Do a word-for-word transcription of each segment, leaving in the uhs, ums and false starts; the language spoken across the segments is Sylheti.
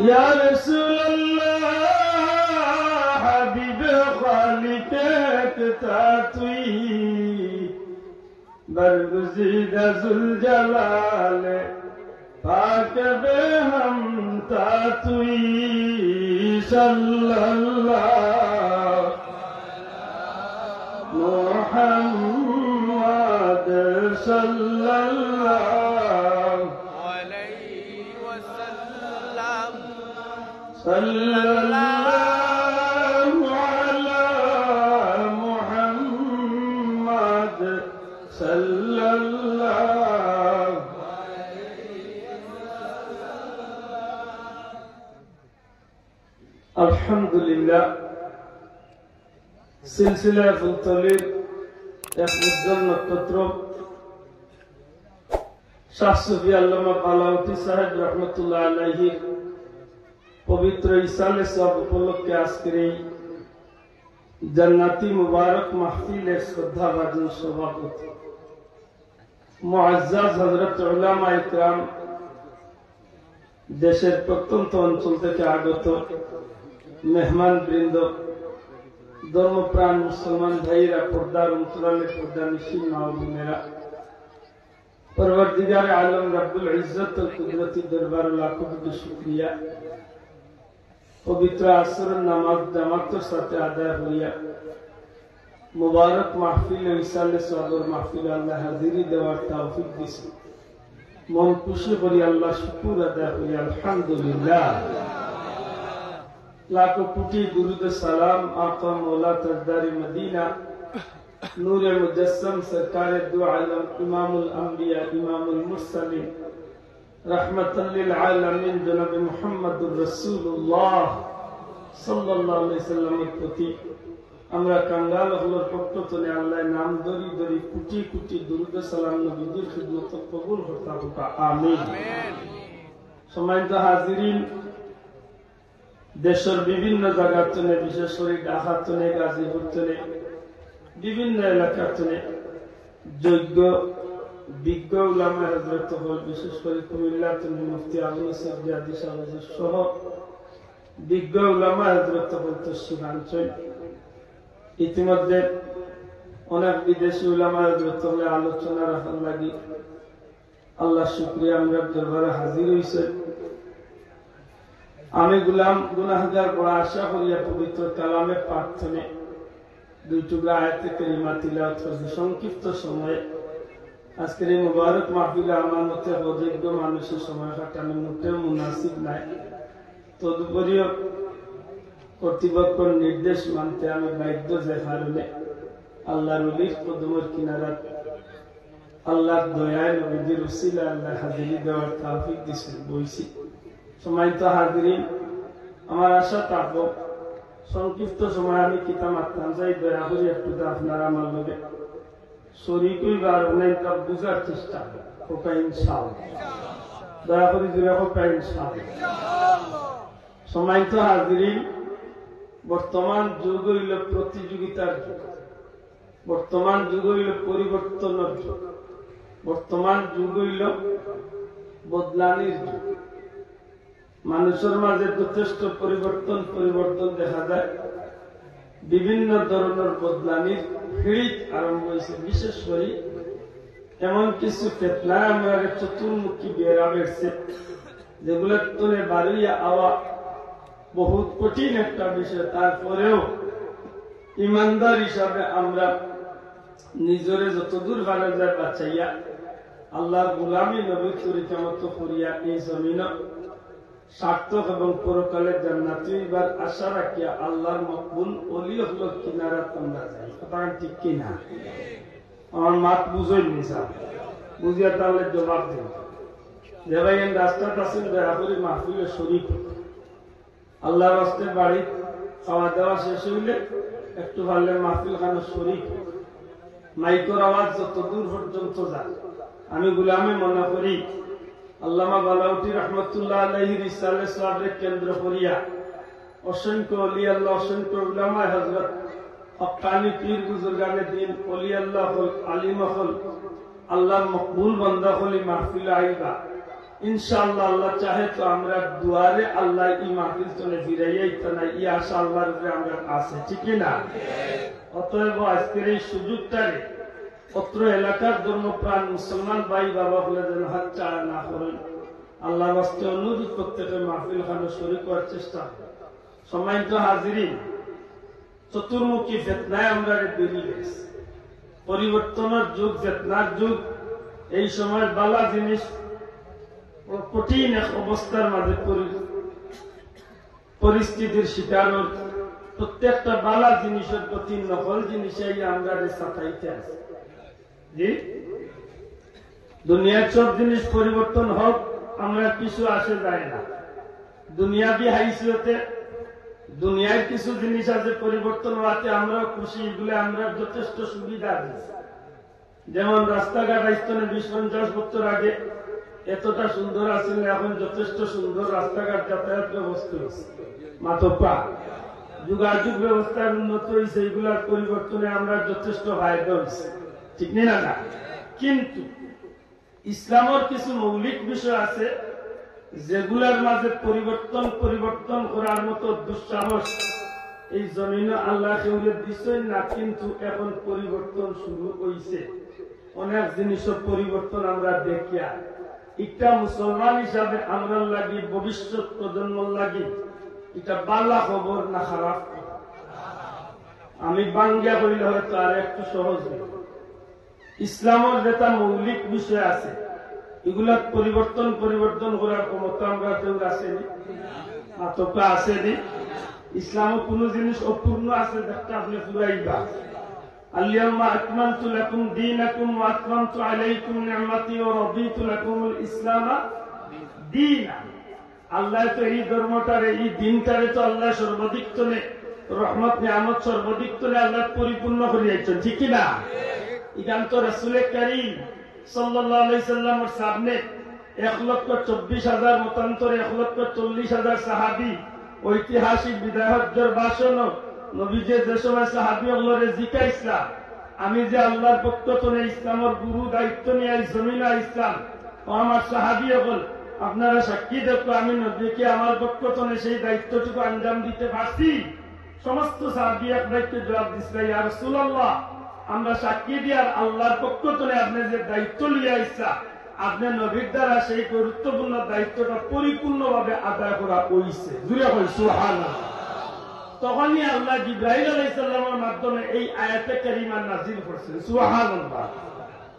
یا رسول اللہ، حبیب خالق ایک تا توئی، برگزیدہ ذوالجلال پاک بے ہمتا توئی، صلی اللہ محمد صلی اللہ علیہ وسلم۔ صلی اللہ علی محمد صلی اللہ۔ الحمدللہ، সিলসিলায়ে ফুলতলির এক উজ্জ্বল নক্ষত্র শাহ সুফি আল্লামা বালাউতি সাহেব রহমতুল্লাহ আলাইহির পবিত্র ইসালে সওয়াব উপলক্ষে আজকের এই জান্নাতি মুবারক মাহফিলের শ্রদ্ধাভাজন সভাপতি, মুআজ্জাজ হযরত উলামা ইকরাম, দেশের প্রত্যন্ত অঞ্চল থেকে আগত মেহমান বৃন্দ, ধর্মপ্রাণ মুসলমান ভাইয়েরা, পর্দার অন্তরালে পর্দানিশীন মা ও বোনেরা, পরওয়ারদিগারে আলম রব্বুল ইজ্জত ও কুদরতি দরবারে লাখো কোটি শুকরিয়া। পবিত্র আসরের নামাজ জামাতের সাথে আদায় করিয়া মুবারক মাহফিল ও ইসালে সওয়াবর মাহফিল আল্লাহ হাজিরি দেওয়ার তৌফিক দিছে। মন খুশি করি আল্লাহ শুকুর আদায় করি, আলহামদুলিল্লাহ। লাখো কোটি দুরুদ ও সালাম আকা মৌলা তাজদারে মদিনা, নূরে মুজাসসাম সরকারে দু আলম, ইমামুল আম্বিয়া, ইমামুল মুরসালিন, রাহমাতাল লিল আলামিন জনাবে মুহাম্মাদুর রাসূলুল্লাহ সাল্লাল্লাহু আলাইহি সাল্লামের প্রতি আমরা কাঙ্গাল অকলর পক্ষ তনে আল্লাহর নাম ধরি ধরি কোটি কোটি দুরুদ ও সালাম নবীজির খিদমত কবুল করতা হোক, আমিন। সম্মানিত হাজিরিন, দেশের বিভিন্ন জায়গা তনে, বিশেষ করে ঢাকা তনে, গাজীপুর তনে, বিভিন্ন এলাকা তনে যোগ্য বিজ্ঞ উলামা হযরত অকল, বিশেষ করে কুমিল্লা তনে মুফতি আবু নসর জিয়াদি সাহেব সহ বিজ্ঞ উলামা হযরত অকল তশরিফ আনছইন। ইতিমধ্যে অনেক বিদেশি উলামা হযরত অকলে আলোচনা রাখার লাগি আল্লাহর শুকরিয়া, আমরার দরবারে হাজির অইছে। আমি গোলাম গুনাহগার বড় আশা করিয়া পবিত্র কালামে পাক তনে দুই টুকরা আয়াতে কারিমা তিলাওয়াত করছি সংক্ষিপ্ত সময়ে। আজকের এই মোবারক মাহফিলে আমার মতে অযোগ্য মানুষের সময় কাটানো মোটেও মুনাসিব নাই। তদুপরিও কর্তৃপক্ষর নির্দেশ মানতে আমি বাধ্য, যে কারণে আল্লাহর ওলির কদমর কিনারাত আল্লাহর দয়ায় নবীজির উসিলায় আল্লাহ হাজিরি দেওয়ার তৌফিক দিছেন, বইছি। সম্মানিত হাজিরিন, আমার আশা থাকবো সংক্ষিপ্ত সময় আমি কিতা মাততাম চাই, দয়া করি একটু তো আপনারা আমার লগে শরিক অইবা আর অনেকটা বুঝার চেষ্টা করবা, ইনশাআল্লাহ। দয়া করি জোরে কইবা, ইনশাআল্লাহ। সম্মানিত হাজিরিন, বর্তমান যুগ অইল প্রতিযোগিতার যুগ, বর্তমান যুগ অইল পরিবর্তনের যুগ, বর্তমান যুগ অইল বদলানির যুগ। মানুষের মাঝে যথেষ্ট পরিবর্তন, পরিবর্তন দেখা যায়। বিভিন্ন ধরনের বদলানির হিড়িক আরম্ভ অইছে। বিশেষ করি এমন কিছু ফেতনায় আমরারে চতুর্মুখী বেড়া বেড়ছে, যেগুলার তনে বারইয়া আওয়া বহুত কঠিন একটা বিষয়। তারপরেও ইমানদার হিসাবে আমরা নিজরে যতদূর পারা যায় বাঁচাইয়া আল্লাহর গোলামি নবীর তরিকা মতো করিয়া এই জমিন সার্থক এবং পরকালে জান্নাতি অইবার আশা রাখিয়া আল্লাহর মকবুল ওলি অকলর কিনারাত আমরা যাই। কথা ঠিক কি না? আমার মাত বুঝইন নি স্যার? বুঝিয়া তাহলে জবাব দিন। যে ভাইয়াইন রাস্তাত আছইন, দয়া করি মাহফিলে শরিক অউক্কা। আল্লাহর ওয়াস্তে বাড়িত খাওয়া দাওয়া শেষ অইলে একটু পারলে মাহফিল খানো শরিক অউক্কা। মাইকর আওয়াজ যত দূর পর্যন্ত যায়, আমি গোলামে মনে করি আল্লামা বালাউটি রহমতুল্লাহ আলাইহির ইসালে সওয়াবরে কেন্দ্র করিয়া অসংখ্য অলি আল্লাহ, অসংখ্য উলামায়ে হযরত, হক্কানি পীর বুজুর্গানে দ্বীন, অলি আল্লাহ অকল, আলিম অকল, আল্লাহর মকবুল বান্দা অকল ই মাহফিলো আইবা। ইনশাআল্লাহ, আল্লাহ চাহে তো আমরার দুয়ারে আল্লায় ই মাহফিল তনে ফিরাইয়া দিতা না, ই আশা আল্লাহর উপরে আমরার আছে, ঠিক কি না? অতএব আজকের এই সুযোগটারে অত্র এলাকার ধর্মপ্রাণ মুসলমান ভাই বাবা অকলে যেন হাতছাড়া না করইন। আল্লাহর ওয়াস্তে অনুরোধ, প্রত্যেকে মাহফিল খানো শরিক অওয়ার চেষ্টা করইন। সম্মানিত হাজিরিন, চতুর্মুখী ফিতনায় আমরারে বেড়ি লাইছে। পরিবর্তনর যুগ, ফিতনার যুগ। এই সময় বালা জিনিস কঠিন এক অবস্থার মাঝে পরি-, পরিস্থিতির শিকার অর। প্রত্যেকটা বালা জিনিসর প্রতি নকল জিনিসে আমরারে সাতাইতে আছে। জি, দুনিয়ার সব জিনিস পরিবর্তন হোক, আমরার কিছু আসে যায় না। দুনিয়াবি হাইসিয়তে দুনিয়ার কিছু জিনিস আছে পরিবর্তন অওয়াতে আমরাও খুশি, ইগুলা আমরার যথেষ্ট সুবিধা আছে। যেমন রাস্তাঘাট আইজ তনে বিশ পঞ্চাশ বছর আগে এতটা সুন্দর আছিল না, এখন যথেষ্ট সুন্দর রাস্তাঘাট, যাতায়াত ব্যবস্থা অইছে। মাতব্বর, যোগাযোগ ব্যবস্থার উন্নত অইছে, ইগুলার পরিবর্তনে আমরার যথেষ্ট ফায়দা অইছে, ঠিক নি না? না, কিন্তু ইসলামর কিছু মৌলিক বিষয় আছে যেগুলার মাঝে পরিবর্তন, পরিবর্তন করার মতো দুঃসাহস এই জমিনো আল্লায় কেউরে দিছইন না, কিন্তু এখন পরিবর্তন শুরু অইছে। অনেক জিনিসও পরিবর্তন আমরা দেখিয়ার। একটা মুসলমান হিসাবে আমরার লাগি, ভবিষ্যৎ প্রজন্মর লাগি এটা বালা খবর না খারাপ খবর? আমি বাঙ্গিয়া কইলে হয়তো আর একটু সহজ অইবো। ইসলামর যেটা মৌলিক বিষয় আছে, ইগুলা পরিবর্তন, পরিবর্তন করার ক্ষমতা আমরার কেউর আছে নি? মাতব্বর, আছে নি? ইসলামো কুনু জিনিস অপূর্ণ আছে, যেটা আপনে পুরাইবা। اليوم أكملت لكم دينكم وأتممت عليكم نعمتي ورضيت لكم الإسلام دينا। আল্লায় তো এই ধর্মটারে, এই দিনটারে তো আল্লায় সর্বাধিক তনে, রহমত নিয়ামত সর্বাধিক তনে আল্লায় পরিপূর্ণ করিয়া দিছইন, ঠিক কি না? ইখান তো রাসূলে করিম সাল্লাল্লাহু আলাইহি সাল্লামর সামনে এক লক্ষ চব্বিশ হাজার, মতান্তরে এক লক্ষ চল্লিশ হাজার সাহাবী ঐতিহাসিক বিদায় হজ্জর ভাষণো নবীজিয়ে যে সময় সাহাবী অকলরে জিকাইছলা, "আমি যে আল্লাহর পক্ষ তনে ইসলামর গুরু দায়িত্ব নিয়া এই জমিনো আইছলাম, ও আমার সাহাবী অকল, আপনারা সাক্ষী দেখো, আমি নবীকে আমার পক্ষ তনে সেই দায়িত্বটুকু আঞ্জাম দিতে পারছি?" সমস্ত সাহাবী এক বাক্যে জবাব দিছলা, "ইয়া রাসূলুল্লাহ, আমরা সাক্ষী দিয়ার আল্লাহর পক্ষ তনে আপনে যে দায়িত্ব লইয়া আইছলা, আপনে নবীর দ্বারা সেই গুরুত্বপূর্ণ দায়িত্বটা পরিপূর্ণভাবে আদায় করা অইছে।" জুরে কইন সুবহানাল্লাহ। তখনই আল্লায় জিব্রাইল আলাইহিস সালামর মাধ্যমে এই আয়াতে কারিমা নাজিল করছইন। সুবহানাল্লাহ।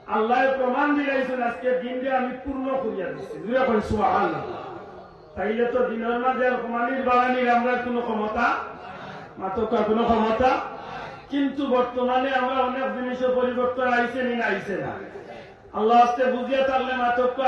আল্লায় প্রমাণ দিলাইছইন, আজকে দিনরে আমি পূর্ণ করিয়া দিছি। জুরে কইন সুবহানাল্লাহ। তাইলে তো দিনর মাঝে আর কমানির বাড়ানির আমরার কুনু ক্ষমতা, মাতব্বর, কুনু ক্ষমতা। কিন্তু বর্তমানে আমরা অনেক জিনিসও পরিবর্তন আইছে নি না আইছে না? আল্লাহর ওয়াস্তে বুঝিয়া থাকলে মাতব্বর,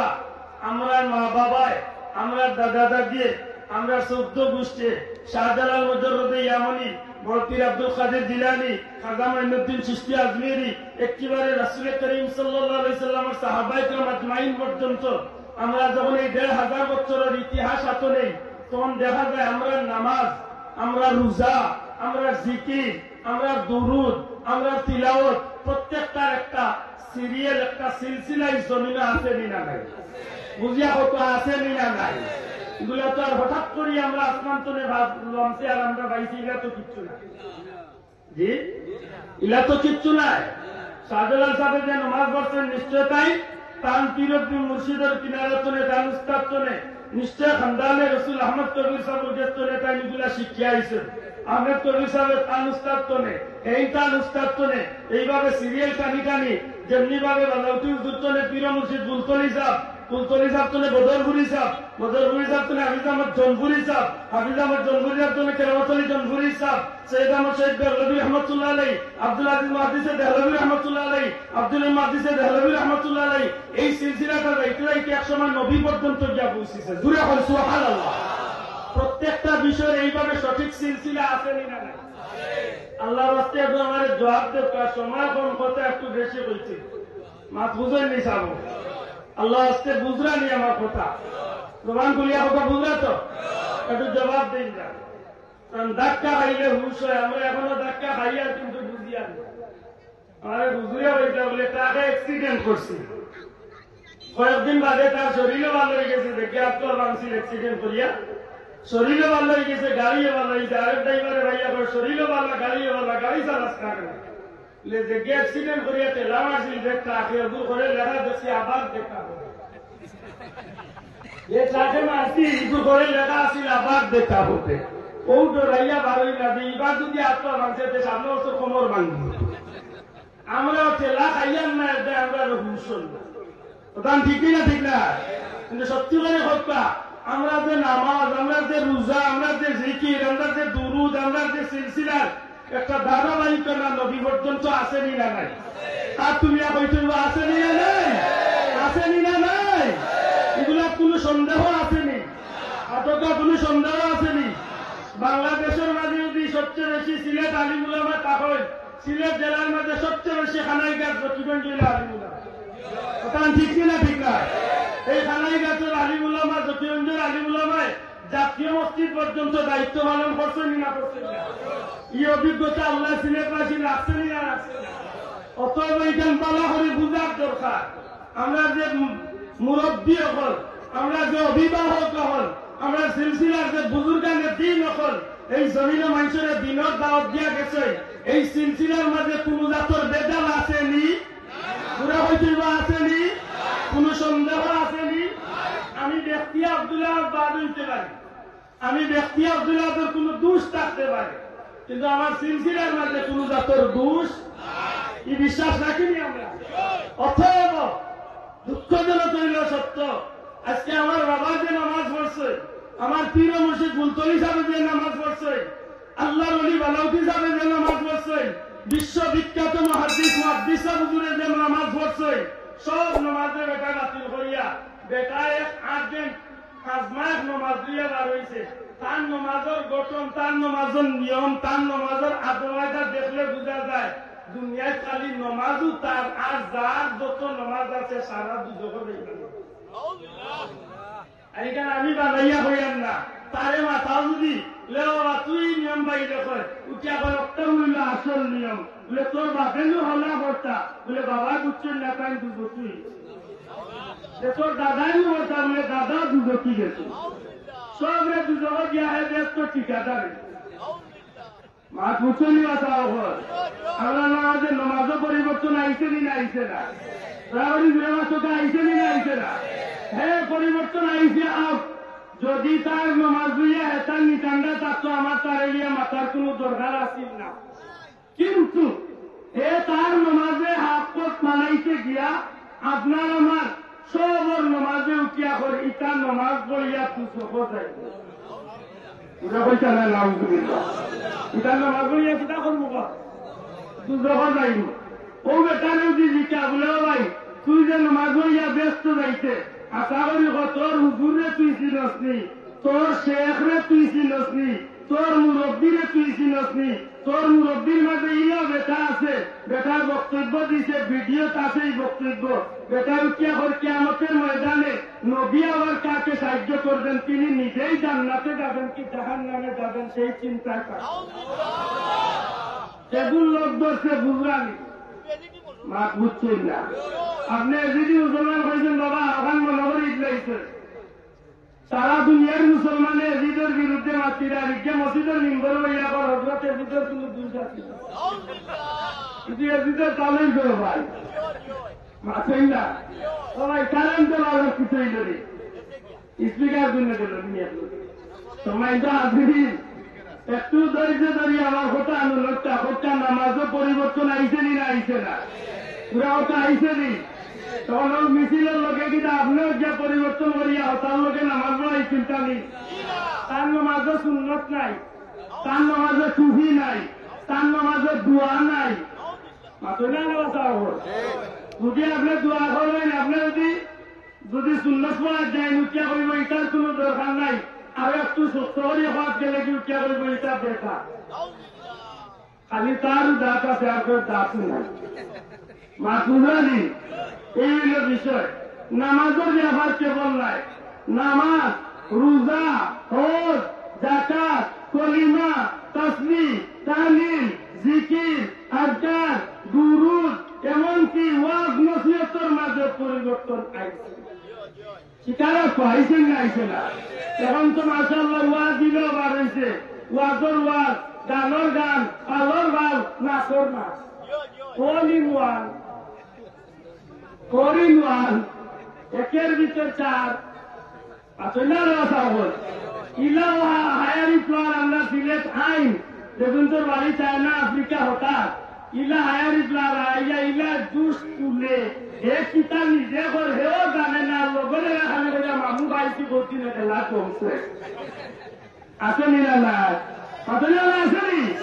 আমরার মা বাবায়, আমরার দাদা দাদিয়ে, আমরার চৌদ্দ গুষ্টিয়ে, শাহজালাল মুজাররদে ইয়ামানি, বড় পীর আব্দুল কাদের জিলানী, খাজা মঈনুদ্দিন চিশতি আজমিরি, একেবারে রাসূলে করিম সাল্লাল্লাহু আলাইহি সাল্লামর সাহাবায়ে কেরাম আজমাইন পর্যন্ত আমরা যখন এই দেড় হাজার বছরর ইতিহাস আতো নেই, তখন দেখা যায় আমরার নামাজ, আমরার রোজা, আমরার জিকির, আমরার দুরুদ, আমরার তিলাওয়াত, প্রত্যেকটার একটা সিরিয়াল, একটা সিলসিলা ই জমিনো আছে নি না নাই? বুঝিয়া কইন, আছে নি না নাই? ইগুলা তো আর হঠাৎ করি আমরা আসমান তনে ভাব লমছে আর আমরা পাইছি, ইলা তো কিচ্ছু না। জি, ইলা তো কিচ্ছু নাই। শাহজালাল সাহেবে যে নমাজ পড়ছইন, নিশ্চয় তাইন তান পীর মুর্শিদর কিনারা তনে, তান উস্তাদ তনে, নিশ্চয় খান্দানে রসুল আহমদ কবির সাহেবর গেছ তনে তাইন ইগুলা শিখিয়া আইছইন। আহমদ কবির সাহেবে তান উস্তাদ তনে, এইন তান উস্তাদ তনে, এইভাবে সিরিয়াল টানি টানি, যেমনি ভাবে বাজাউটি হুজুর তনে পীর মুর্শিদ ফুলতলি সাহেব, ফুলতলি সাহেব তনে বদরপুরি সাহেব, বদরপুরি সাহেব তনে হাফিজ আহমদ জনপুরি সাহেব, হাফিজ আহমদ জনপুরি সাহেব তনে কেরামত আলী জনপুরি সাহেব, সৈয়দ আহমদ শহীদ দেহলভী রহমতুল্লাহ আলাইহি, আব্দুল আজিজ মুহাদ্দিসে দেহলভী রহমতুল্লাহ আলাইহি, আব্দুল আজিজ মুহাদ্দিসে দেহলভী রহমতুল্লাহ আলাইহি। এই সিলসিলাটা যাইতে যাইতে এক সময় নবী পর্যন্ত গিয়া পৌঁছিছে। জুরে কইন সুবহানাল্লাহ। প্রত্যেকটা বিষয়ের এইভাবে সঠিক সিলসিলা আছে নি না নাই? আল্লাহর ওয়াস্তে একটু আমারে জবাব দেউক্কা, সময় কম, কথা একটু বেশি কইছি। মাত বুঝইন নি সাব? আল্লাহর ওয়াস্তে বুঝরা নি আমার কথা? জবান খুলিয়া কথা বুঝরা তো? একটু জবাব দেইন না। কারণ ধাক্কা খাইলে হুশ হয়, আমরা এখনো ধাক্কা খাইয়ার কিন্তু বুঝিয়ার না। আমারে বুঝিয়া অইতা বলে তারে অ্যাক্সিডেন্ট করছি। কয়েকদিন বাদে তার শরীরও ভালা অই গেছে, দেখি আত্মা ভাঙছিল অ্যাক্সিডেন্ট করিয়া, শরীরও ভালা অই গেছে, গাড়িও ভালা অইছে। আরেক ড্রাইভারে ভাইয়া কয়, "শরীরও ভালা, গাড়িও ভালা, গাড়ি চালাস না কেনে?" বলে, "যে অ্যাক্সিডেন্ট করিয়া ঠেলা মারছিল, যে ট্রাকে, ওগুর করে লেখা দেখছি, আবার দেখা হবে।" যে ট্রাকে মারছি, ওগুর করে লেখা আছিল, "আবার দেখা হবে।" ও ডরাইয়া বারোই না যে, এবার যদি আত্মা ভাঙছে, তে সামনে বছর কোমর ভাঙবে। আমরাও ঠেলা খাইয়ার না, এতে আমরারও হুশ অর না। কথা ঠিক না, ঠিক না? কিন্তু সত্যি করে কথা, আমরা যে নামাজ, আমরা যে রোজা, আমরা যে জিকির, আমরা যে দুরুদ, আমরা যে সিলসিলার একটা ধারাবাহিকতা না নবী পর্যন্ত আছেনি না নাই? আর তুমি এখন তুমি আছেনি না নাই? আছেনি না নাই? এগুলা কোনো সন্দেহ আছেনি? আপনার কোনো সন্দেহ আছেনি? বাংলাদেশের মাঝে যদি সবচেয়ে বেশি সিলেট আলিম উলামা তা হয়, সিলেট জেলার মাঝে সবচেয়ে বেশি কানাইঘাট জকিগঞ্জ অইল আলিম উলামা। কথা ঠিক কি না, ঠিক না? এই কানাইঘাটের আলিম উলামা, জকিগঞ্জের আলিম উলামায় জাতীয় মসজিদ পর্যন্ত দায়িত্ব পালন করছেন নি না করছেন না? এই অভিজ্ঞতা আল্লাহ সিলেটবাসী রাখছেন নি না রাখছেন না? অতএব এইখান ভালা করে বুঝার দরকার। আমরা যে মু-, মুরব্বী অকল, আমরা যে অভিভাবক অকল, আমরা সিলসিলার যে বুজুর্গানে দ্বীন অকল, এই জমিনো মানষরে দ্বীনর দাওয়াত দিয়া গেছে, এই সিলসিলার মাঝে কোনো জাতর ভেজাল আছেনি? পুরা হইতে বা আছেনি? কোনো সন্দেহ আছেনি? আমি ব্যক্তি আব্দুল্লাহ বাদ হইতে পারি, আমি ব্যক্তি আব্দুল্লাহর কোনো দোষ থাকতে পারে, কিন্তু আমার সিলসিলার মাঝে কোনো জাতর দোষ, এই বিশ্বাস রাখিনি আমরা। অতএব দুঃখজনক হইল সত্য, আজকে আমার বাবা যে নামাজ পড়ছে, আমার পীর ও মুর্শিদ ফুলতলি সাহেব যে নামাজ পড়ছে, আল্লাহর ওলি বালাউতি সাহেব যে নামাজ পড়ছে, বিশ্ববিখ্যাত মুহাদ্দিস মুহাদ্দিস সাহেব হুজুরে যে নামাজ পড়ছে, সব নামাজে বেটা বাতিল করিয়া বেটা এক আর্জেন্ট আজমায়ের নমাজ লইয়া বার হইছে। তার নমাজর গঠন, তার নমাজর নিয়ম, তার নমাজর আদব-কায়দা দেখলে বুঝা যায়, দুনিয়াত খালি নমাজও তার, আর যার যত নমাজ আছে, সারা দুজখো যাইবা। আর এখান আমি বানাইয়া কইয়ার না, তারে মাতাও যদি, "লে বাবা, তুই নিয়ম বাইরে কয়", উঠিয়া কয়, "একটা হইল আসল নিয়ম।" বলে, "তোর বাপে নু হলা করতা।" বলে, "বাবা, বুঝছস না, তাই দুজখি।" যে তোর দাদাই মরতা বলে দাদা দুজখি গেছে। সবরে দুজখো গিয়া হে দেশ তো ঠিকাদার। মাত বুঝছনি বা চাও ঘর। আমরা নামাজে নমাজও পরিবর্তন আইছে নি না আইছে না? রাহুরি বিরামাসকে আইছে নি না আইছে না? হে পরিবর্তন আইছে আপ। যদি তার নমাজ লইয়া হেতার নিতান্ডা থাকতো, আমার তারে লিয়া মাতার কোনো দরকার আছিল না। কিন্তু হে তার নমাজে হাত পথ মানাইতে গিয়া আপনার আমার সবর নমাজে উঠিয়া কর, ইতা নমাজ পড়িয়া দুজখো যাইব। বুঝা কইতা না, নাউজুবিল্লাহ। ইতা নমাজ পড়িয়া কিতা করবো বা? দুজখো যাইব। ও বেটারে যদি জিকা বলে, "ও ভাই, তুই যে নমাজ পড়িয়া ব্যস্ত যাইতে, আশা করি ক তোর হুজুররে তুই চিনস নি, তোর শেখরে তুই চিনস নি, তোর মুরব্বীরে তুই চিনস নি, তোর মুরব্বীর মাঝে ইলা বেটা আছে, বেটার বক্তব্য দিছে, ভিডিওত আছে এই বক্তব্য, বেটা উঠিয়া কর কিয়ামতের ময়দানে নবী আবার কাকে সাহায্য করবেন, তিনি নিজেই জান্নাতে যাবেন কি জাহান্নামে যাবেন, সেই চিন্তায় থাক।" সেগুন লোক ধরছে বুঝলানি, মাত বুঝছেন না। আপনি এজিদি মুসলমান কইছেন, বাবা, আহ্বান মনে করি ইসলাইছে। সারা দুনিয়ার মুসলমানে এজিদর বিরুদ্ধে মাতিরা, আর ইগে মসজিদর মিম্বর লইয়া আবার হযরত এজিদর কোনো দুষ আছে না। কিন্তু এজিদর তালই করো ভাই। মাতই না। ও ভাই, কারেন্ট তো ভালো কিছুই ধরে। স্পিকার জন্য গেল দুনিয়া। সম্মানিত হাজিরিন, একটু ধৈর্য ধরি আমার কথা আনুন। হত্যা, হত্যা নামাজও পরিবর্তন আইছে নি না আইছে না? পুরা কথা আইছে নি? তখন ওই মিছিলর লগে কিন্তু আপনিও গিয়া পরিবর্তন করিয়া হতার লগে নামাজ পড়াই চিন্তা নেই। তার নামাজও সুন্নত নাই, তার নামাজও টুপি নাই, তার নামাজও দোয়া নাই। মাতই না, না, বাঁচা হবো। যদি আপনি দোয়া করবেন, আপনি যদি, যদি সুন্নত পড়া যায়, উঠিয়া কইব, "ইটার কোনো দরকার নাই, আর একটু সুস্থ করি হওয়ার গেলে কি উঠিয়া কইব, ইটা বেটা।" খালি তার দাঁত আছে, আর কোনো দাঁত নাই। মাতুলানি, এই হইল বিষয়। নামাজের ব্যাপার কেবল নাই, নামাজ, রোজা, হজ, যাকাত, কলিমা, তাসবিহ, তাহলিল, জিকির, আজকার, দুরুদ, এমনকি ওয়াজ নসিহতের মাঝে পরিবর্তন আইছে। আইছে না, আইছে না? এখন তো মাশাআল্লাহ ওয়াজ দিলেও বার হইছে, ওয়াজর ওয়াজ, গানর গান, পালর পাল, নাচর নাচ। All in one, four in one, একের ভিতর চার। আচ্ছা, না, না, তা বল। ইলা ওয়া হায়ারি প্লার আমরা সিলেট আইন, যেদিন তোর বাড়ি চায় না আফ্রিকা হতা, ইলা হায়ারি প্লার আইয়া ইলা জুস তুলে, হে কিতা নিজে কর, হেও জানে না, লগরে খালি কইরা মামু ভাইছি করছি না, খেলা কমছে। আছে নি না নাই? আছে নি না নাই? আছে নি?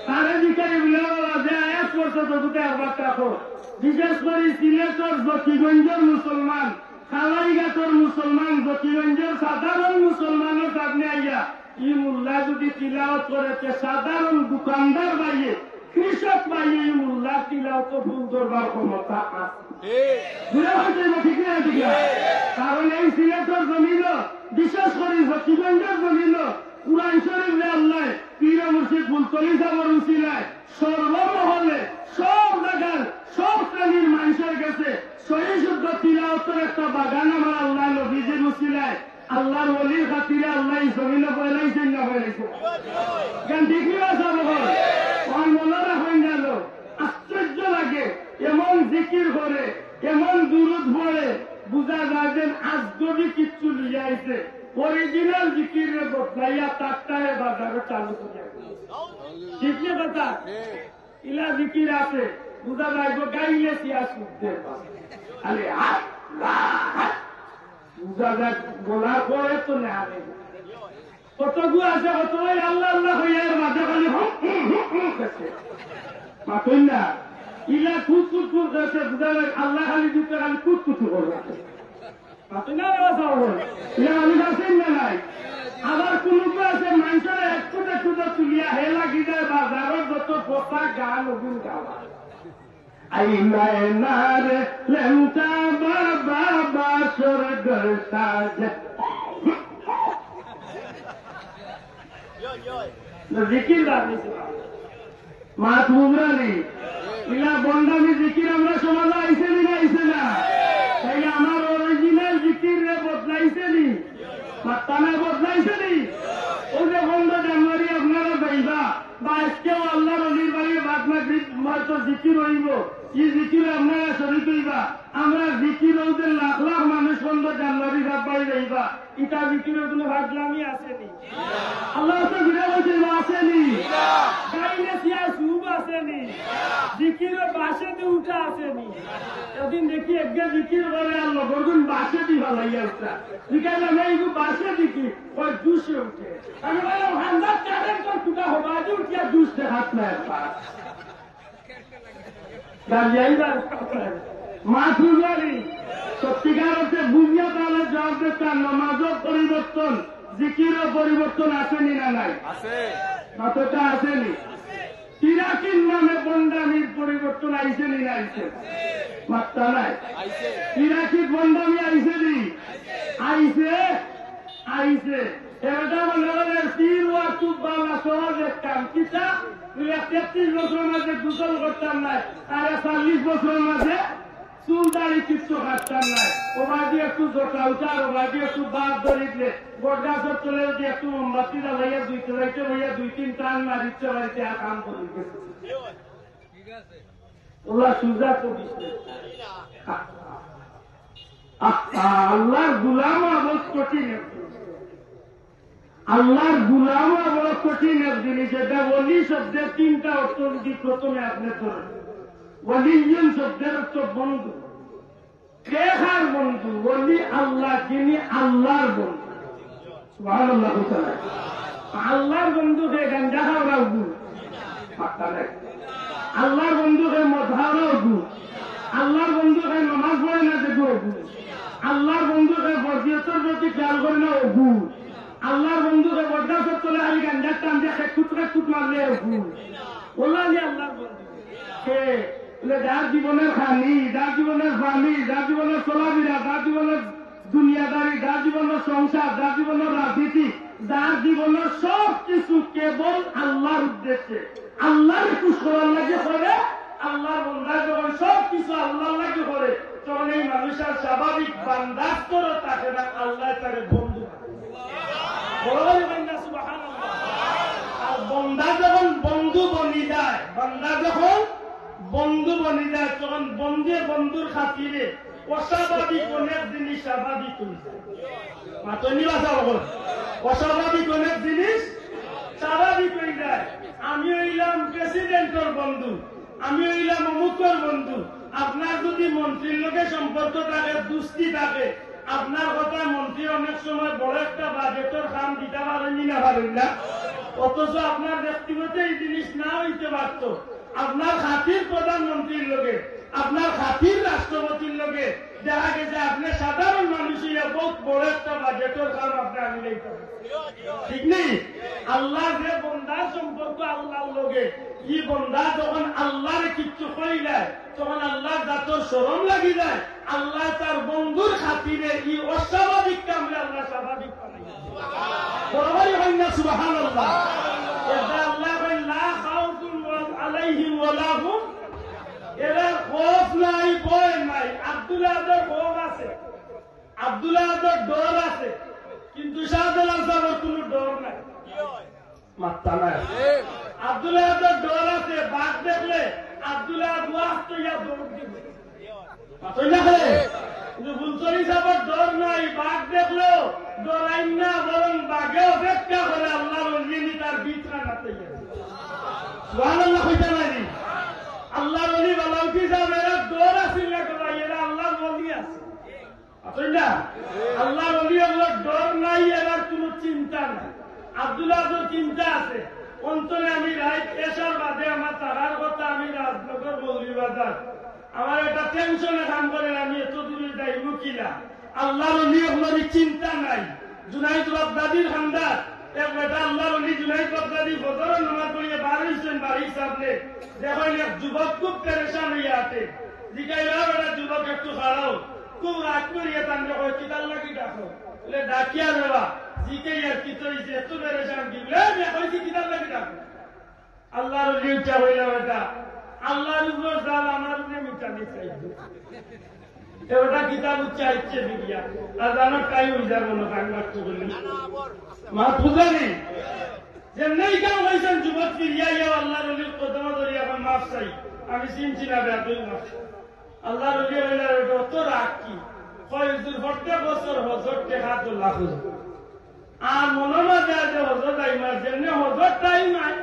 তারে জিকাই বুলে, "বাবা, যে আয়াত পড়ছো তো দুটো একবার দেখো।" বিশেষ করে সিলেটর জকিগঞ্জর মুসলমান, কালাইঘাটর মুসলমান, জকিগঞ্জর সাধারণ মুসলমানর সামনে আইয়া ই মোল্লা যদি তিলাওয়াত করে, তে সাধারণ দোকানদার ভাইয়ে, কৃষক ভাইয়ে ই মোল্লা তিলাওয়াত ফুল ধরবার ক্ষমতা আছে। বুঝা হইছে না? ঠিক না? ঠিক না? কারণ এই সিলেটর জমিন, বিশেষ করে জকিগঞ্জর জমিন, কোরআন শরীফ রে আল্লাহ, পীর মুর্শিদ ফুলতলি সাহেবের উসিলায় সর্বমহলে, সব জায়গার, সব শ্রেণীর মানুষের কাছে সহি শুদ্ধ তিলাওয়াতের একটা বাগান আমার আল্লাহ নবীজির উসিলায়, আল্লাহর ওলির খাতিরে আল্লাহ এই জমিনে ফেলাইছেন না ফেলাইছেন? কেন ঠিক নি বা সব? আমার মনে রাখেন গেল, আশ্চর্য লাগে, এমন জিকির করে, এমন দুরুদ পড়ে, বুঝা যায় যেন আজগবি কিচ্ছু লইয়া আইছে। অরিজিনাল জিকির রে বদলাইয়া তারটারে বাজারে চালু করিয়া। ঠিক না কথা? ইলা জিকির আছে, বুঝা যায় গো, গাইলে সিয়া শুদ্ধের। আরে হাত, হাত, বুঝা যায়, বলার পরে তো নেওয়া নেই। কতগু আছে, কত ওই আল্লাহ আল্লাহ কইয়া এর মাঝে খালি হুম, হুম, হুম, হুম করছে। মাতইন না। ইলা কুত কুত কুত করছে, বুঝা যায় আল্লাহ খালি দিতে খালি কুত কুত করে। মাতইন না রে বাবা, ওই। ইলা মানুষ আছেন না নাই? আবার কুনুগু আছে, মানুষের একটু একটু তো তুলিয়া হে লাগি যায়, বাজারের যত পোশাক গান ওগুন গাওয়া। আইলায় না রে লেংটা বাবা বাসর ঘর সাজে। জিকির বাদ দিছে। মাত বুঝরা নি? ইলা বন্ডামি জিকির আমরা সমাজে আইছে নি না আইছে না? তাইলে আমার অরিজিনাল জিকির রে বদলাইছে নি? মাত্তা নাই বদলাইছে নি? ওই যে পনেরো জানুয়ারি আপনারা যাইবা, বা আজকেও আল্লাহর অলির বাড়ি বাদ মাগরিব হয়তো জিকির হইব, এই জিকিরে আপনারা শরীক হইবা। আমরা জিকির হইতে লাখ লাখ মানুষ পনেরো জানুয়ারি সব বাড়ি যাইবা, ইটা জিকিরের কোনো ফাজলামি আছে নি? আল্লাহ তো ঘুরে বলছে, আছে নি? গাইলে সিয়া সুব আছে নি? জিকিরের বাসেদি উঠা আছে নি? এদিন দেখি একগে জিকির করে আর লগরগুন বাসেদি ফালাইয়া উঠা। জিজ্ঞাসা, "আমি এইগু বাসেদি কি?" ওই জুসে উঠে। আমি বললাম, "হান্দার কারেন্ট তো ফুটা হবা, আজ উঠিয়া জুস দেখাত না একবার।" গালিয়াই বার। মাত বুঝারি, সত্যিকার অর্থে বুঝিয়া তাহলে জবাব দিতাম, নামাজও পরিবর্তন, জিকিরও পরিবর্তন আছে নি না নাই? আছে। মাতটা আছে নি? পিরাকির নামে বন্ডামির পরিবর্তন আইছে নি না আইছে? মাত্তা নাই। আইছে। পিরাকি বন্ডামি আইছে নি? আইছে, আইছে। এটা মনে করেন পীর ওয়া কুব্বালা সহজ এক কাম। কিতা? তুই এক তেত্রিশ বছরের মাঝে গোসল করতাম না, আর এক চল্লিশ বছরের মাঝে চুল দাড়ি কিচ্ছু কাটতাম না। ও বাদি একটু জটা উঠার, ও বাদি একটু বাদ ধরি দিলে, বট গাছের তলে যদি একটু মোমবাতি জ্বালাইয়া দুই তলাইতে বইয়া দুই তিন টান মারিচ্ছে বাড়িতে আর কাম করে গেছে। ওলা সুজা তো দিছে। আহ, আহ, আল্লাহর গুলাম আবদ কঠিন। আল্লাহর গুলাম বড় কঠিন এক জিনিস। এটা ওলি শব্দের তিনটা অর্থ যদি প্রথমে আপনি ধরেন, ওলিয়্যুন শব্দের অর্থ বন্ধু। কে কার বন্ধু? ওলি আল্লাহ, যিনি আল্লাহর বন্ধু। সুবহানাল্লাহ। আল্লাহর বন্ধু কে? গাঞ্জা খাওয়ারা অগু? পাক্কা নাই। আল্লাহর বন্ধু কে? মদ খাওয়ারা অগু? আল্লাহর বন্ধু কে? নামাজ পড়ে না যে অগু? আল্লাহর বন্ধু কে? ফজিলতর প্রতি খেয়াল করে না অগু? আল্লাহর বন্ধু কে? বট গাছর তলে খালি গাঞ্জার টান দিয়া খেকুত খেকুত মারলে অগু? ওলা আল্লাহর বন্ধু কে? বলে, যার জীবনের খানি, যার জীবনের পানি, যার জীবনের চলাফেরা, যার জীবনের দুনিয়াদারি, যার জীবনের সংসার, যার জীবনের রাজনীতি, যার জীবনের সব কিছু কেবল আল্লাহর উদ্দেশ্যে, আল্লাহরে খুশ করার লাগি করে। আল্লাহর বন্দা যখন সব কিছু আল্লাহর লাগি করে, তখন এই মানুষ আর স্বাভাবিক বান্দার স্তরো থাকে না, আল্লায় তারে বন্ধু বানায়। বড় করি কইন না সুবহানাল্লাহ। আর বন্দা যখন বন্ধু বনি যায়, বান্দা যখন বন্ধু বনি যায়, তখন বন্ধুয়ে বন্ধুর খাতিরে অস্বাভাবিক অনেক জিনিস স্বাভাবিক অই যায়। মাতইন নি বা অখন? অস্বাভাবিক অনেক জিনিস স্বাভাবিক অই যায়। আমি অইলাম প্রেসিডেন্টর বন্ধু, আমি অইলাম অমুকর বন্ধু। আপনার যদি মন্ত্রীর লগে সম্পর্ক থাকে, দুস্তি থাকে, আপনার কথায় মন্ত্রী অনেক সময় বড় একটা বাজেটর কাম দিতা পারইন নি না পারইন না? অথচ আপনার ব্যক্তিগত এই জিনিস না অইতে পারতো। আপনার খাতির প্রধানমন্ত্রীর লগে, আপনার খাতির রাষ্ট্রপতির লগে, দেখা গেছে আপনে সাধারণ মানুষ অইয়া বউত বড় একটা বাজেটর কাম আপনে আনিলাইতা পারইন। ঠিক নি? আল্লাহ যে বন্দার সম্পর্ক আল্লাহর লগে, ই বন্দা যখন আল্লাহরে কিচ্ছু কইলায়, তখন আল্লাহর জাতর শরম লাগি যায়। আল্লাহ তার বন্ধুর খাতিরে ই অস্বাভাবিক কামরে আল্লাহ স্বাভাবিক বানাই। বড় করি কইন না সুবহানাল্লাহ। এটা আল্লাহ কইন, "লা খাউফুন ওয়াল-, আলাইহিম ওয়ালা হুম।" এরার খৌফ নাই, ভয় নাই। আব্দুল আহাদর খৌফ আছে, আব্দুল আহাদর ডর আছে, কিন্তু শাহজালাল সাহেবর কোনো ডর নাই। মাত্তা নাই। আব্দুল আহাদর ডর আছে, বাঘ দেখলে আব্দুল আহাদ ওয়াজ তো ইয়া দৌড় দিবে। মাতইন না হে? কিন্তু ফুলছড়ি সাহেবর ডর নাই, বাঘ দেখলেও ডরাইন না, বরং বাঘে অপেক্ষা করে আল্লাহর ওলি নি তার বিছানাতে গেছে। সুবহানাল্লাহ কইতা নাই নি? আল্লাহর ওলি বালাউতি সাহেব এরা ডর আছিল না তো ভাই, এরা আল্লাহর ওলি আছে। মাতইন না? আল্লাহর ওলি আল্লাহর ডর নাই, এরার কোনো চিন্তা নাই। আব্দুল আহাদর চিন্তা আছে। অন্তরে আমি রাইত এশার বাদে আমার তারার কথা আমি রাজনগর মৌলভীবাজার আমার একটা টেনশনে কাম করে, আমি এত দূরে যাইব কিলা। আল্লাহর ওলি অকলর চিন্তা নাই। জুনাইদ বাগদাদির খান্দাত এক বেটা আল্লাহর ওলি জুনাইদ বাগদাদি ফজরর নামাজ পড়িয়া বার অইছইন বাড়ির সামনে, দেখইন এক যুবক খুব পেরেশান অইয়া আছে। জিগাইলা, "বেটা যুবক একটু খাড়াও।" খুব রাগ করিয়া তানরে কয়, "কিতার লাগি ডাকো?" বলে, "ডাকিয়া রে বা।" জিগাইয়ার, "কিতা অইছে? এত পেরেশান কিলা?" বলে, "আমি কইছি কিতার লাগি ডাকো?" আল্লাহর ওলি উঠা কইলা, "বেটা, আল্লাহর উপর জাল আমার উপরে মিটানি চাইছে।" এ বেটা কিতাব উচ্চাইছে ফিরিয়া, আর জানো তাই অই যার মনে হয়, আমি মাত্র বলি। মাত বুঝানি? যেমনে ইখান কইছইন যুবক ফিরিয়া আইয়া আল্লাহর ওলির কদমো ধরিয়া কয়, "মাফ চাই, আমি চিনছি না বেটা, তুই মাফ।" আল্লাহর ওলি কইলা, "বেটা, অত রাগ কি?" কয়, "হুজুর, প্রত্যেক বছর হজর টেকা তো লাখ হুজুর।" আর মনো না যায় যে হজর যাইমু, যেমনে হজর টাইম আয়,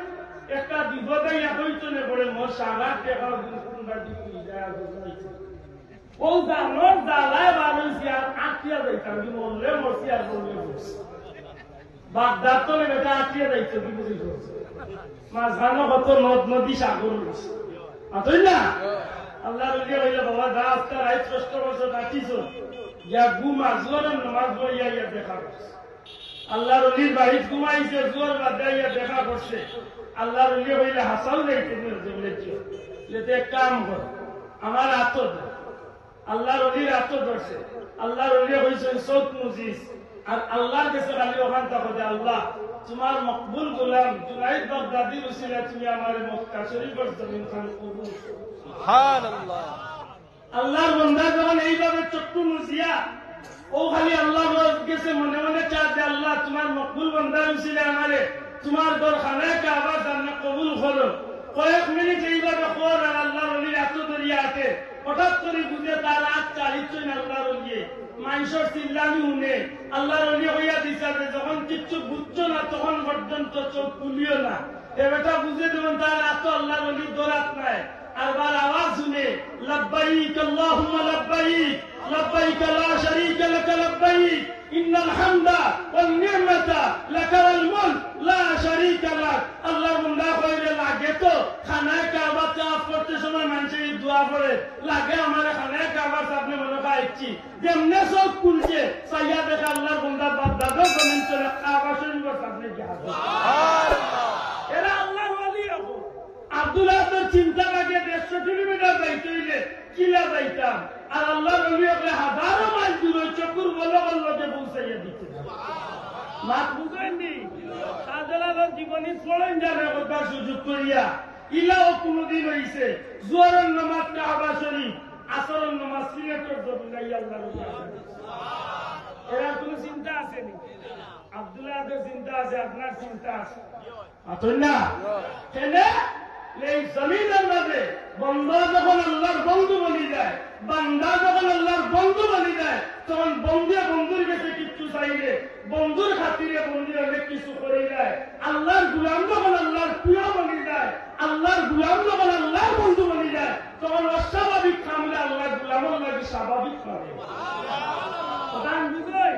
একটা বিপদ আইয়া কইতো নে পড়ে, মোর সারা টেকা গুনগুন বাজি হই যায় আর হজর যাইতে। ও জানোর জ্বালায় বার অইছি আর আটিয়া যাইতাম, কি মরলে মরছি আর মরলে মরছি। বাগদাদ তো বেটা আটিয়া যাইতো, কি বুঝি করছে? মাঝখানো কত নদ নদী সাগর রইছে। মাতইন না? আল্লাহর ওলি কইলা, "বাবা, যা আজকে রাইত কষ্ট করছো, কাটিছো, গিয়া ঘুমা, জোহরর নামাজ পড়িয়া ইয়া দেখা করছে।" আল্লাহর ওলির বাড়িত ঘুমাইছে, জোহর বাদে আইয়া দেখা করছে। আল্লাহর ওলি কইলা, "হাছাউ যাইতে নি?" বলে, "জি।" বলে, "তে এক কাম কর, আমার আতো দে।" আল্লাহর ওলির আতো ধরছে। আল্লাহর ওলি কইছইন, "চউখ মুজিস, আর আল্লাহর গেছে খালি অখান থাকো যে, 'আল্লাহ, তুমার মকবুল গোলাম জুনাইদ বাগদাদির উসিলায় তুমি আমারে মক্কা শরীফর জমিন খান কবুল করো।'" সুবহানাল্লাহ। আল্লাহর বন্দা যখন এইভাবে চক্ষু মুজিয়া ও খালি আল্লাহর গেছে মনে মনে চায় যে, "আল্লাহ, তুমার মকবুল বন্দার উসিলায় আমারে তুমার ঘর খানায়ে কাবার সামনে কবুল করো।" কয়েক মিনিট এইভাবে কর আর আল্লাহর ওলির আতো ধরিয়া আটে। হঠাৎ করি বুঝে তার আত ছাড়িছইন আল্লাহর ওলিয়ে। মানষর চিল্লানি হুনে। আল্লাহর ওলিয়ে কইয়া দিছে যে, "যখন কিচ্ছু বুঝছো না, তখন পর্যন্ত চউখ খুলিও না।" এ বেটা বুঝে যখন তার আতো আল্লাহর ওলির ধরাত নাই, আরবার আওয়াজ হুনে, "লাব্বাইক আল্লাহুম্মা লাব্বাইক, লাব্বাইক লা শারীকা লাকা লাব্বাইক, ইন্নাল হামদা ওয়ান নি'মাতা লাকা ওয়াল মুলক লা শারীকা লাক।" আল্লাহর বন্দা কইরে, "লাগে তো, খানায়ে কাবা তাওয়াফ করতে সময় মানষে ই দোয়া পড়ে, লাগে আমারে খানায়ে কাবার সামনে মনে হয় আইছি।" যেমনে চউখ খুলছে, চাইয়া দেখে আল্লাহর বন্দা বাগদাদর জমিন তনে কাবা শরীফর সামনে গিয়া হাজির। এরা আল্লাহর ওলি অখন। আব্দুল আহাদর চিন্তা লাগে দেড়শো কিলোমিটার যাইতে অইলে কিলা যাইতাম, আর আল্লাহর ওলি অকলে হাজারো মাইল দূর অই চকুর পলকর লগে পৌঁছাইয়া দিতে। মাত বুঝইন নি? শাহজালালর জীবনী পড়ইন যার একবার সুযোগ করিয়া, ইলাও কোনোদিন অইছে, জোহরর নামাজ কাবা শরীফ, আসরর নামাজ সিলেটর জমিন আইয়া আল্লাহর অলি। এরার কুনু চিন্তা আছে নি? আব্দুল্লাহর চিন্তা আছে, আপনার চিন্তা আছে। মাতইন না? কেনে? এই জমিনর মাঝে বন্দা যখন আল্লাহর বন্ধু বনি যায়, বান্দা যখন আল্লাহর বন্ধু বনি যায়, তখন বন্দে বন্ধুর গেছে কিচ্ছু চাইলে, বন্ধুর খাতিরে বন্দে অনেক কিছু করি যায়। আল্লাহর গুলাম যখন আল্লাহর প্রিয় বনি যায়, আল্লাহর গুলাম যখন আল্লাহর বন্ধু বনি যায়, তখন অস্বাভাবিক কামরে আল্লাহর গুলামর লাগি স্বাভাবিক করে। কথা আমি বুঝাই?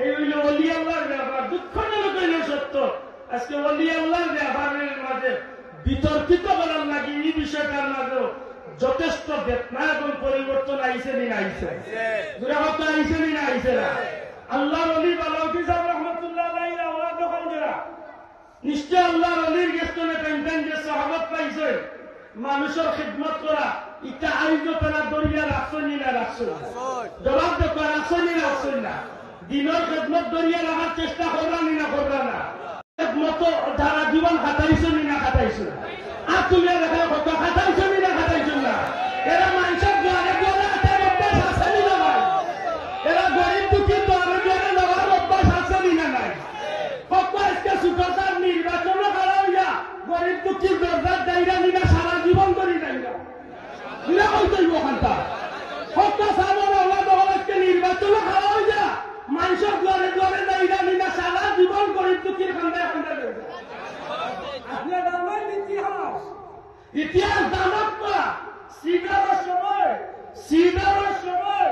এই অইল অলি আল্লাহর ব্যাপার, দুঃখজনক অইল সত্য। আজকে অলি আল্লাহর ব্যাপারের মাঝে বিতর্কিত করার লাগি এই বিষয়টার মাঝেও যথেষ্ট বেদনা এবং পরিবর্তন আইছে নি না আইছে? জোরে কথা আইছে নি না আইছে না? আল্লাহর অলি বালাউদ্দিন সাহেব রহমতুল্লাহ আলাইহির আওলাদ দখল করা। নিশ্চয় আল্লাহর অলির গেছ থনে টাইম টাইম যে সহাবত পাইছে, মানুষর খিদমত করা, ইটা আইজও তারা ধরিয়া রাখছে নি না রাখছে না? জবাব দেখো, রাখছে নি রাখছে না? দিনর খিদমত ধরিয়া রাখার চেষ্টা কররা নি না কররা না? মতো সারা জীবন খাটাইছো নি না খাটাইছো না? আর তুমি দেখা কত খাটাইছো নি না খাটাইছো না? এরা মানুষর দুয়ারে দুয়ারে আটার অভ্যাস আছে নি না নাই? এরা গরিব দুঃখীর দুয়ারে দুয়ারে যাওয়ার অভ্যাস আছে নি না নাই? কত আজকে ছোট সার নির্বাচনও খাড়া অইয়া গরিব দুঃখীর দরজাত যাইরা নি না সারা জীবন ধরি যাইরা? ইলা কইতই ওখানটা। হত্যা সাবর আওলাদ হল আজকে নির্বাচনও খাড়া অইয়া মানুষর দুয়ারে দুয়ারে যাইরা নি না সারা জীবন গরিব দুঃখীর কান্দায় কান্দায় যাইরা। আপনি জানেন ইতিহাস? ইতিহাস জানাত না। সিডরর সময়, সিডরর সময়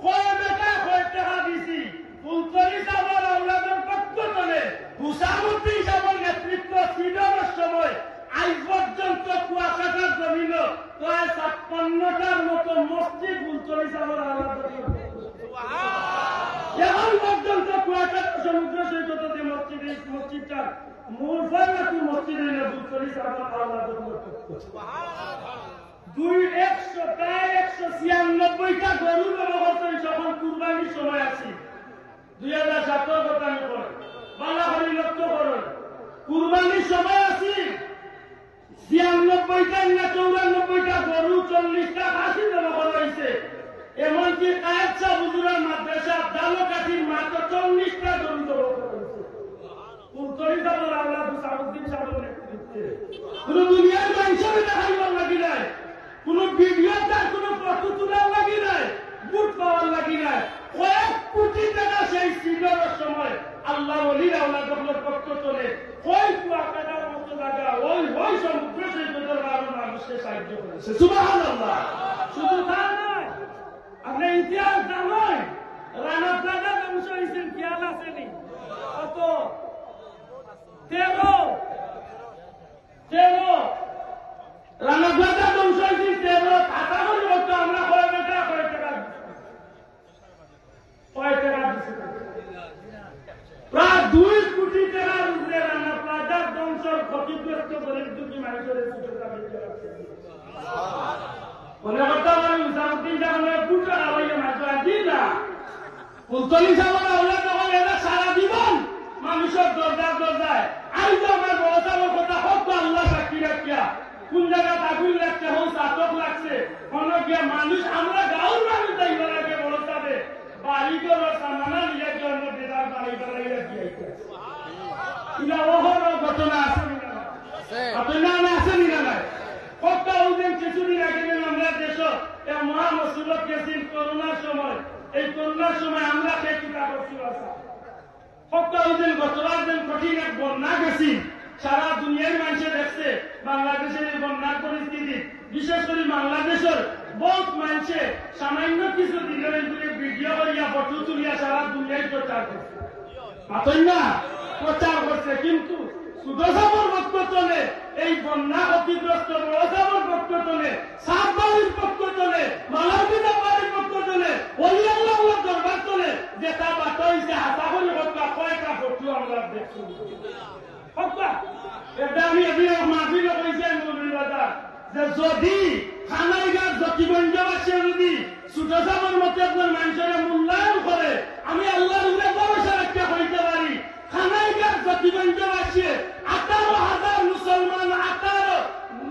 কয় বেটা কয় টেকা দিছি। ফুলতলি সাবর আওলাদর পক্ষ তনে হুসামুদ্দিন সাবর নেতৃত্ব সিডরর সময় আইজ পর্যন্ত কুয়াকাটার জমিনো প্রায় ছাপ্পান্নটার মতো মসজিদ ফুলতলি সাবর আওলাদর। এখন পর্যন্ত কুয়াকাটা সমুদ্র সৈকত যে মসজিদ, এই মসজিদটার মূল ফয়লাতি মসজিদ অইল ফুলতলি সাবর আওলাদর মসজিদ। দুই একশো, প্রায় একশো ছিয়ানব্বইটা গরু জমা করছেন, যখন কুরবানির সময় আছি, দুই হাজার সতেরো কথা আমি কই, বালা করি লক্ষ্য করো, কুরবানির সময় আছি, ছিয়ানব্বইটা না চৌরানব্বইটা গরু, চল্লিশটা খাসি জমা করা হয়েছে। এমনকি কায়েদ শাহ হুজুরের মাদ্রাসা দালকাঠির মাঠে চল্লিশটা গরু জমা করা হয়েছে। ফুলতলি সাবর আওলাদ হুসামুদ্দিন সাবর নেতৃত্বে। কোনো দুনিয়ার মানুষের দেখাইবার লাগি নাই, কোনো ভিডিও তার কোনো ফটো তোলার লাগি নাই, ভোট পাওয়ার লাগি নাই। কয়েক কোটি টাকা সেই সিডরর সময় আল্লাহর ওলির আওলাদ অকলর পক্ষ তনে ওই কুয়াকাটার মতো জাগা, ওই, ওই সমুদ্র সৈকতর বারো মানুষকে সাহায্য করেছে। সুবহানাল্লাহ। শুধু তা নয়, আপনি ইতিহাস জানেন, রানা প্লাজা ধ্বংস হয়েছেন, খেয়াল আছে নি? কত? তেরো। তেরো। রানা প্লাজা ধ্বংস হয়েছে তেরো। আশা করি হয়তো আমরা কয় বেটা কয় টাকা, কয় টাকা দিছি। প্রায় দুই কোটি টাকার উপরে রানা প্লাজার ধ্বংসর ক্ষতিগ্রস্ত গরিব দুঃখী মানুষের সুযোগ দাবি করা হচ্ছে। মনে করতে পারেন হুসামুদ্দিন সাহেব মনে হয় কোটি টাকা লইয়া মাত্র আর দিন না। ফুলতলি সাবর আওলাদ যখন এরা সারা জীবন মানুষের দরজায় দরজায়, আইজ আমার বড় সাবর কথা হক তো আল্লাহ সাক্ষী রাখিয়া, কোন জায়গা আগুন লাগছে, হন চাতক লাগছে, হন গিয়া মানুষ, আমরা গাঁওর মানুষ যাইবার আগে বড় সাবে বাড়ি ঘরর সামানা নিয়ে গিয়া অন্য বেটার বাড়ি বাড়াইয়া দিয়ে আইতেছে। ইলা অহরহ ঘটনা আছে নি না? আছে। আপনার নামে আছে নি না নাই? কত ওই দিন কিছুদিন আগে দিন আমরা দেশ এক মহা মুসিবত গেছিল করোনার সময়। এই করোনার সময় আমরা সেই কিতা করছি বাসা। কত ওই দিন গতবার দিন কঠিন এক বন্যা গেছিল। সারা দুনিয়ার মানুষে দেখছে বাংলাদেশের এই বন্যার পরিস্থিতি। বিশেষ করে বাংলাদেশের বহুত মানুষে সামান্য কিছু দিনের ভিতরে ভিডিও করিয়া ফটো তুলিয়া সারা দুনিয়ায় প্রচার করছে। মাতইন না, প্রচার করছে, কিন্তু ছোট সাবর পক্ষ তনে, এই বন্যা ক্ষতিগ্রস্ত বড় সাবর পক্ষ তনে, সাব বাড়ির পক্ষ তনে, মালাউদ্দিন বাড়ির পক্ষ তনে, ওলি আল্লাহ দরবার তনে, যেটা বার্তা হইছে, আশা করি হত্যা কয়টা ফটো আমরা দেখছি। হত্যা। এটা আমি এদিন এক মাহফিলে কইছি আমি মৌলভীবাজার, যে যদি খানাইঘাট জ্যোতিগঞ্জবাসী যদি ছোট সাবর মতো একজন মানুষের মূল্যায়ন করে, আমি আল্লাহর উপরে ভরসা রাখিয়া কইতে পারি, খানাইঘাট জ্যোতিগঞ্জবাসী আঠারো হাজার মুসলমান, আঠারো,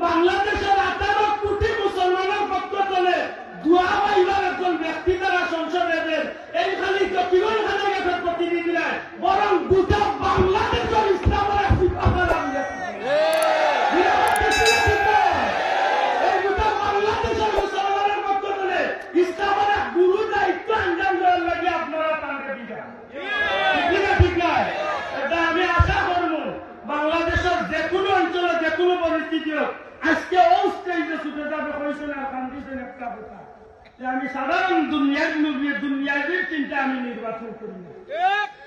বাংলাদেশের আঠারো কোটি মুসলমানের পক্ষ তনে দোয়া যে কোনো অঞ্চলে যে কোনো পরিস্থিতি হোক, আজকে অউ স্টেজে ছুটে যাবে কইছইন আর কান্দিছইন একটা কথা, যে আমি সাধারণ দুনিয়ার মুভি, দুনিয়ার চিন্তা আমি নির্বাচন করি না।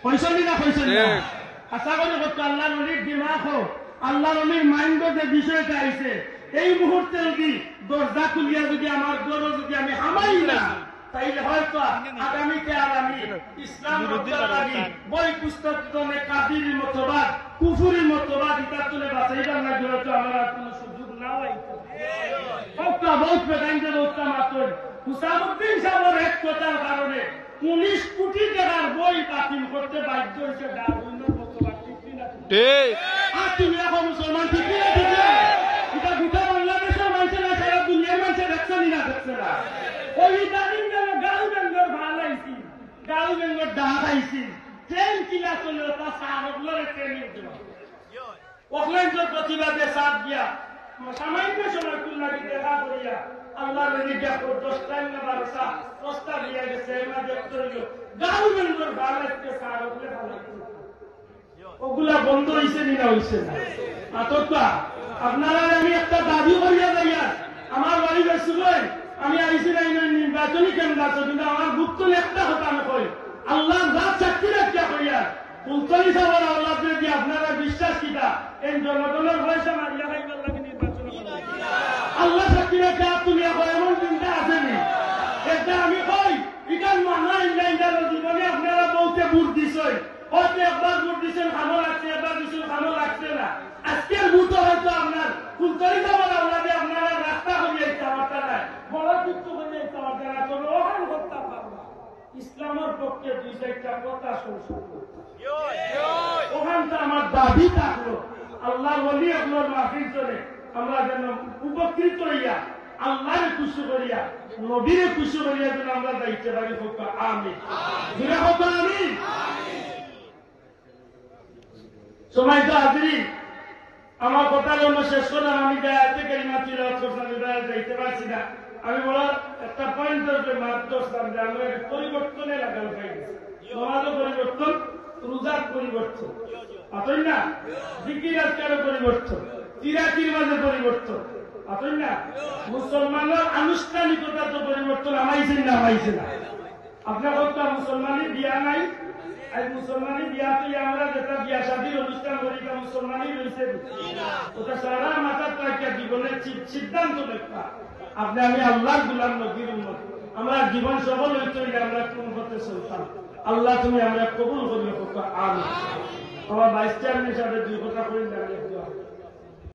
কইছইন না, কইছইন না? আশা করি কত আল্লাহর ওলির দিমাগ হোক, আল্লাহর ওলির মাইন্ডো যে বিষয়টা আইছে, এই মুহূর্তে যদি দরজা খুলিয়া যদি আমার ঘরো যদি আমি হামাই না, তাইলে হয়তো আগামীতে আর আমি ইসলাম রক্ষার লাগি বই পুস্তক দনে কাফিরি মতবাদ, কুফুরি মতবাদ, ইতার তলে বাঁচাইবার লাগি হয়তো আমার আর কোনো সুযোগ না অইতো। বক্তা বহুত বেদাইন্দে বক্তা মাতইন। হুসামুদ্দিন সাহেবের এক কথার কারণে উনিশ কোটি টাকার বই বাতিল করতে বাধ্য হইছে ডারউইনের মতবাদ, ঠিক কি না? ঠিক। আর তুমি এখন মুসলমান, ঠিক কি না? ঠিক না? ইটা গোটা বাংলাদেশের মানষে না, সারা দুনিয়ার মানষে দেখছে নি না, দেখছে না? ওই ইদানিং গেল গাঁও বেঙ্গর ভালাইছি, গাঁও বেঙ্গর ডাক আইছি, ট্রেন কিলা চলে, তা সারক লড়ে ট্রেনিং দিল। অকলাইনর প্রতিবাদে সাথ দিয়া, সামান্য সময় কুল্লাকে দেখা করিয়া, আল্লাহর নবী যা দশ টাইম না বারোটা প্রস্তাব দিয়া গেছে, এর মাঝে একটা হইল, গাঁও বেঙ্গর ভালাইতে সারক লে ভালাইতে। ওগুলা বন্ধ হইছে নি না হইছে না? আতকা, আপনারা আমি একটা দাবি করিয়া যাইয়া, আমার বাড়ি বেসুগই, আমি আইছি না এই নির্বাচনী কেন্দ্র আছে, কিন্তু আমার গুপ্ত একটা কথা আমি কই, আল্লাহর জাত সাক্ষী রাখিয়া কইয়া, ফুলতলি সাহেবের আওলাদরে দিয়ে আপনারা বিশ্বাস কিতা, এই জনগণের পয়সা মারিয়া খাইবার লাগি নির্বাচন করবেন। আল্লাহ সাক্ষী রাখিয়া তুমি এখন এমন চিন্তা আছে নি? এটা আমি কই, ইখান মানা ইল্লা ইল্লা জীবনে আপনারা বউতে ভোট দিছইন। হয়তো একবার ভোট দিছেন, খানো লাগছে, একবার দিছেন, খানো লাগছে না। আজকের ভোটও হয়তো আপনার ফুলতলি যাওয়ার আওলাদে আপনারা রাস্তা করিয়া ইচ্ছা পারতা নাই, বড় কিছু করিয়া ইচ্ছা পারতা না, তবে ওখান করতে পারবা। ইসলামের পক্ষে দুই চারটা কথা সংশোধন করতে। ওখান তো আমার দাবি থাকলো, আল্লাহ ওলি আপনার মাহফিল চলে, আমরা যেন উপকৃত হইয়া আল্লাহরে খুশি করিয়া, নবীরে খুশি করিয়া যেন আমরা যাইতে পারি। হোক আমিন। জোরে হোক আমিন। সময় তো হাজিরি, আমার কথা হলো শেষ করলাম। আমি যে আয়াতে কারিমা তিলাওয়াত করছিলাম, এবার যাইতে পারছি না। আমি বড় একটা পয়েন্ট ধরতে মাত ধরছিলাম যে আমরা একটা পরিবর্তনে লাগাল পাই গেছি। সমাজও পরিবর্তন, রোজার পরিবর্তন, আতই না? জিকির আজকারও পরিবর্তন, চিরাকির মাঝে পরিবর্তন, আতই না? মুসলমানের আনুষ্ঠানিকতা তো পরিবর্তন আমাইছে না, আমাইছে না? আপনার কথা মুসলমানি বিয়া নাই? আজ মুসলমানি বিয়া তো আমরা যেটা বিয়া শাদীর অনুষ্ঠান করি, তা মুসলমানি রয়েছে? ওটা সারা মাথার তাকিয়া জীবনের সি-, সিদ্ধান্ত একটা। আপনি আমি আল্লাহর গোলাম, নবীর উম্মত। আমরা জীবন সফল হইতে হইলে আমরা কোন পথে চলতাম? আল্লাহ তুমি আমরা কবুল করিও, কত আমিন। আমার ভাইস চেয়ারম্যান সাহেব দুই কথা কইলেন, আমি একটু